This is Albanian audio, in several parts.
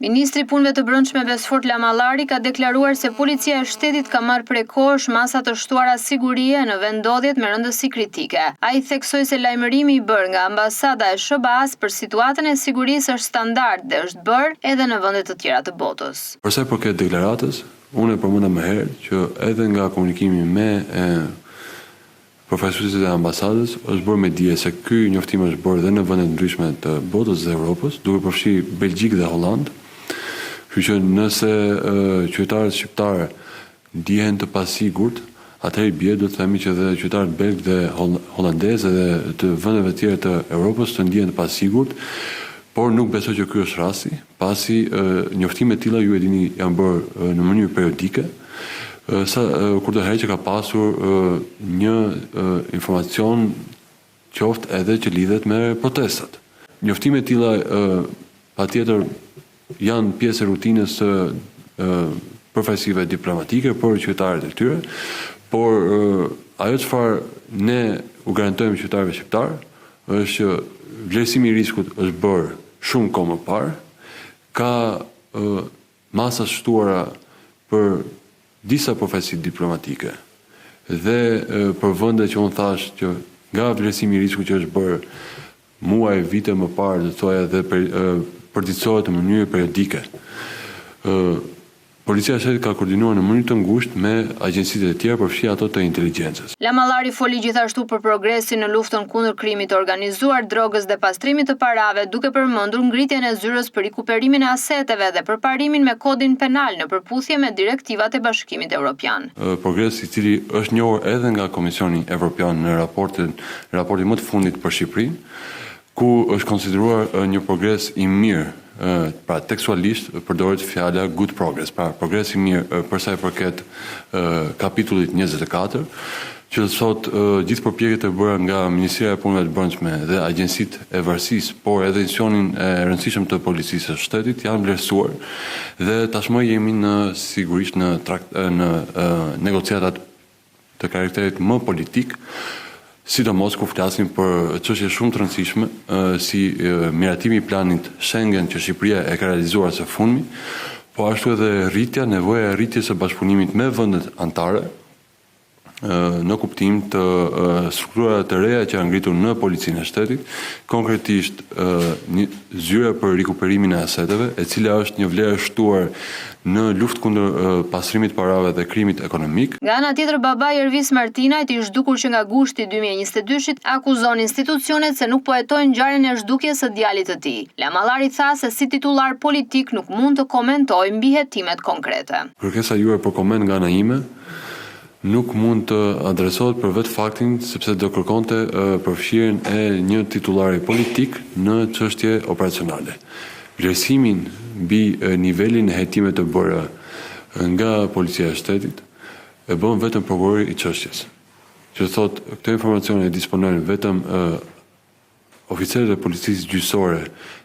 Ministri i Punëve të Brendshme Besfort Lamallari ka deklaruar se Policia e Shtetit ka marrë prej kohësh masa të shtuara sigurie në vendndodhjet me rëndësi kritike. Ai theksoi se lajmërimi i bërë nga Ambasada e SHBA-së për situatën e sigurisë është standard dhe është bërë edhe në vende të tjera të botës. Për sa i përket deklaratës, unë e përmenda më herët që edhe nga komunikimi me Përfaqësuesit e ambasadës është bërë me dije se ky njoftim është bërë dhe në vende të ndryshme të botës dhe Evropës, duke përfshi Belgjikë dhe Holandë. Kështu që nëse qytetarët shqiptarë ndihen të pasigurt, atëherë i bie duhet të themi që dhe qytetarët belgë dhe holandezë dhe të vendeve të tjera të Evropës të ndihen të pasigurt, por nuk besoj që ky është rasti. Pasi njoftime të tilla ju e dini janë bërë në mënyrë periodike, sa kurdoherë që ka pasur një informacion qoftë edhe që lidhet me protestat. Njoftime të tilla patjetër janë pjesë e rutinës së përfaqësive diplomatike për qytetarët e tyre, por ajo çfarë ne u garantojmë qytetarëve shqiptarë është që vlerësimi i riskut është bërë shumë kohë më parë, ka masa të shtuara për disa përfaqësi diplomatike dhe për vende që unë thashë që nga vlerësimi i riskut që është bërë muaj, vite më parë, do të thoja dhe përditësohet në mënyrë periodike. Policia e Shtetit ka koordinuar në mënyrë të ngushtë me agjencitë e tjera, përfshi ato të inteligjencës. Lamallari foli gjithashtu për progresin në luftën kundër krimit të organizuar, drogës dhe pastrimit të parave, duke përmendur ngritjen e Zyrës për Rikuperimin e Aseteve dhe përparimin me Kodin Penal në përputhje me direktivat e Bashkimit Evropian. Progres i cili është njohur edhe nga Komisioni Evropian në raportin raportin më të fundit për Shqipërinë, ku është konsideruar një progres i mirë, pra tekstualisht përdoret fjala good progress, pra progres i mirë për sa i përket kapitullit 24, që do të thotë gjithë përpjekjet e bëra nga Ministria e Punëve të Brendshme dhe agjencitë e varësisë, por edhe institucionin e rëndësishëm të Policisë së Shtetit janë vlerësuar dhe tashmë jemi në sigurisht në në negociatat të karakterit më politik, sidomos kur flasim për çështje shumë të rëndësishme si miratimi i planit Schengen që Shqipëria e ka realizuar së fundmi, po ashtu edhe rritja, nevoja e rritjes së bashkëpunimit me vendet anëtare në kuptim të strukturave të reja që janë ngritur në Policinë e Shtetit, konkretisht një zyra për rikuperimin e aseteve, e cila është një vlerë e shtuar në luftë kundër pastrimit të parave dhe krimit ekonomik. Nga ana tjetër babai i Ervis Martinajt, i zhdukur që nga gushti i 2022-shit, akuzon institucionet se nuk po hetojnë ngjarjen e zhdukjes së djalit të tij. Lamallari tha se si titullar politik nuk mund të komentojë mbi hetimet konkrete. Kërkesa juaj për koment nga ana ime nuk mund të adresohet për vetë faktin sepse do kërkonte përfshirjen e një titullari politik në çështje operacionale. Vlerësimin mbi nivelin e hetimeve të bëra nga Policia e Shtetit e bën vetëm prokurori i çështjes. Që do thotë, këto informacione e disponojnë vetëm Oficerët e policisë gjyqësore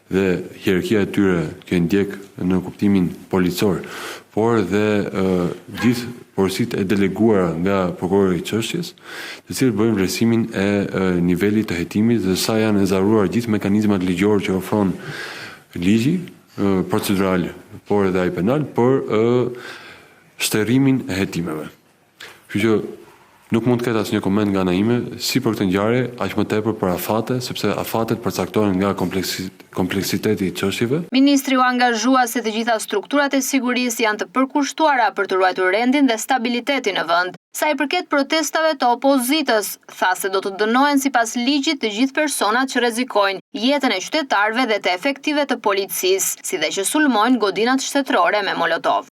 dhe hierarkia e tyre që e ndjek në kuptimin policor, por dhe gjithë porositë e deleguara nga prokurori i çështjes, të cilët bëjnë vlerësimin e nivelit të hetimit dhe sa janë ezauruar gjithë mekanizmat ligjorë që ofron ligji procedural, por edhe ai penal për shterrimin e hetimeve. Kështu që nuk mund të ketë asnjë koment nga ana ime, si për këtë ngjarje, aq më tepër për afate, sepse afatet përcaktohen nga kompleksiteti i çështjeve. Ministri u angazhua se të gjitha strukturat e sigurisë janë të përkushtuara për të ruajtur rendin dhe stabilitetin në vend. Sa i përket protestave të opozitës, tha se do të dënohen sipas ligjit të gjithë personat që rrezikojnë jetën e qytetarëve dhe të efektivëve të policisë, si dhe që sulmojnë godinat shtetërore me molotov.